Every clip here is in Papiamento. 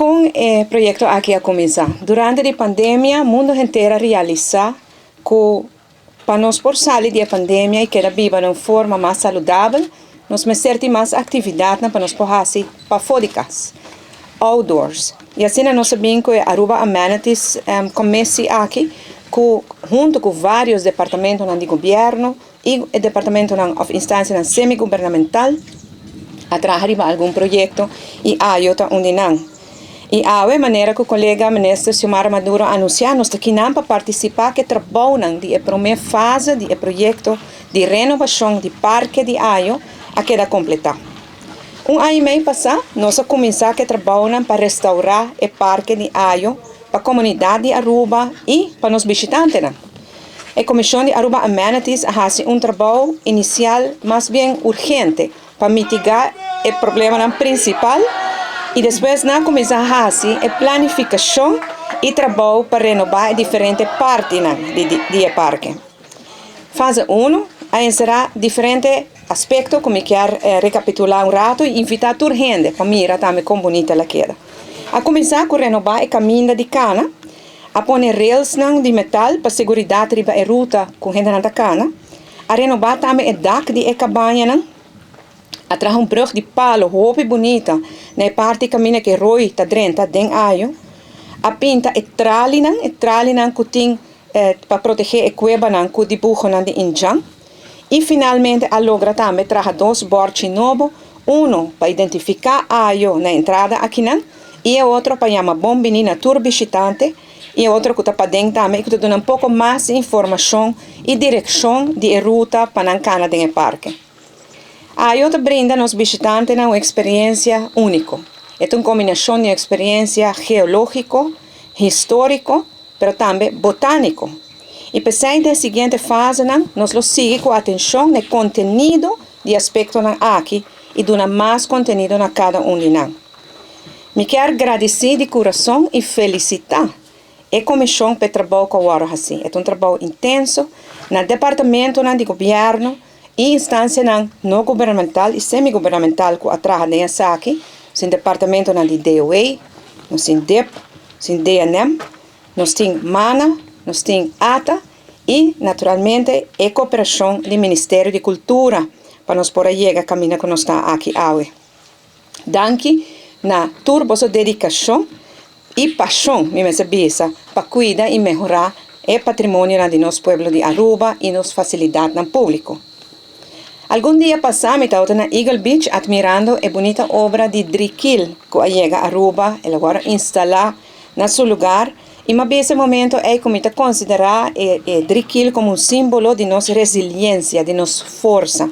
Con e proyecto aki a cuminsa? Durante di pandemia, mundo henter a realisa cu pa nos por sali di e pandemia y keda biba na un forma mas saludabel, nos mester tin mas actividadnan pa nos por haci pafo di cas, outdoors. Y asina nos a bin cu e Aruba Amenities Commissie aki cu hunto cu varios departamentonan di gobierno y e departamentonan of instancianan semi-gubernamental a traha riba algun proyecto y ayo ta un di nan. Y awe, manera cu colega Minister Xiomara Maduro a anuncia, nos ta kinan pa participa cu e trabounan di e prome fase di e proyecto di renovacion di Parke di Ayo a keda completa. Un aña y mei pasa, nos a cuminsa cu e trabounan pa restaura e Parke di Ayo pa comunidad di Aruba y pa nos bishitantenan. E Comision di Aruba Amenities a haci un trabou inicial mas bien urgente pa mitiga e problemanan principal y despues nan a cuminsa haci e planificacion y trabou pa renoba e diferente partinan di e parke. Fase uno a encera diferente aspecto cu mi kier recapitula un rato y invita tur hende pa mira tambe con bunita el a keda. A cuminsa cu renoba e caminda di cana. A pone railsnan di metal pa seguridat riba e ruta ku hendenan ta kana. A renobá tambe e dak di e kabañanan. A traha un brùg di palo hopi bunita na e parti kaminda ku e roi ta drenta den ayo. A pinta e tralinan, e tralinan ku tin pa protegé e kuebanan ku dibuhonan di indjan. I finalmente a logra tambe traha dos bòrchi nobo, unu pa identifiká ayo na entrada akinan i e otro pa yama bon bini na tur bishitante i e otro ku ta paden tambe i ku ta duna un poko mas informashon i direkshon di e ruta pa nan kana den e parke. Ayo ta brinda nos bishitantenan un eksperensia úniko. E ta un kombinashon di un eksperensia geológiko, históriko, pero tambe botániko. I p'esei den siguiente fasenan nos lo sigui ku atenshon na e kontenido di aspektonan aki i duna mas kontenido na kada un di nan. Mi kier gradisí di kurason i felisitá e komishon p'e trabou ku a wòrdu hasí. E ta un trabou intenso na departamentonan di gobièrnu i instansianan no gubernamental i semi-gubernamental ku a traha den esaki, nos tin departamentonan di DOE, nos tin dip, nos tin DNM, nos tin mana, nos tin ata i naturalmente e koperashon di Ministerio di Kultura pa nos por a yega kaminda ku nos ta aki awe. Danki na tur boso dedikashon i pashon, mi mester bisa, pa kuida i mehorá e patrimonionan di nos pueblo di Aruba i nos fasilidatnan públiko. Algun dia pasá mi tabata na Eagle Beach atmirando e bunita obra di Drikiel ku a yega Aruba, el a wòrdu instalá na su lugar i m'a bisa e momento ei ku mi ta konsiderá e e Drikiel komo un símbolo di nos resiliensia, di nos forsa.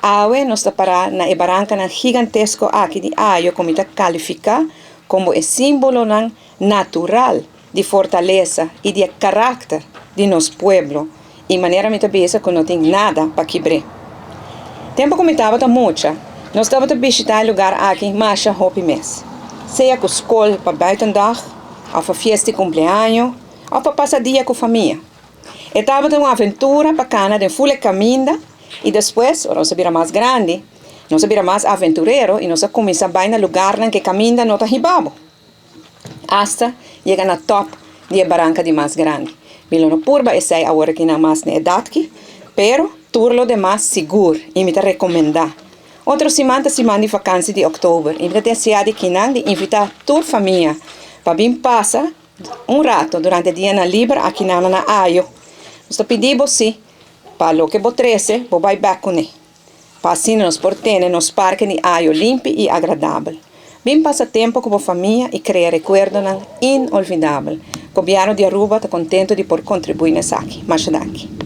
Awe nos ta pará na e barankanan gigantesko aki di Ayo ku mi ta kalifiká komo e símbolonan natural di fortalesa i di e karakter di nos pueblo i manera mi ta bisa ku no tin nada pa kibr'é. Tempu ku mi tabata mucha, nos tabata bishitá e lugar aki masha hopi mes, sea ku skol pa buitendag òf pa fiesta di kumpleaño òf pa pasa dia ku famia. E tabata un aventura pa kana den ful e kaminda i despues, ora nos a bira mas grandi, nos a bira mas aventurero i nos a kuminsá bai na lugarnan ku e kaminda no ta hiba bo. Asta yega na tòp di e baranka di mas grandi. Mi lo no purba esei awor aki nan mas na edat ki, pero tur lo demas sigur i mi ta rekomendá. Otro siman ta siman di vakansi di òktober i mi ta deseá di kinan di invitá tur famia pa bin pasa un rato durante dianan liber aki nan na Ayo. Nos ta pidi bo si pa loke bo trese bo bai bèk kuné. Pa asina nos por tene nos parke di Ayo limpi i agradabel. Bin pasa tempu ku bo famia i krea rekuerdonan inolvidabel. Gobièrnu di Aruba ta kontentu di por kontribuí na esaki. Masha danki.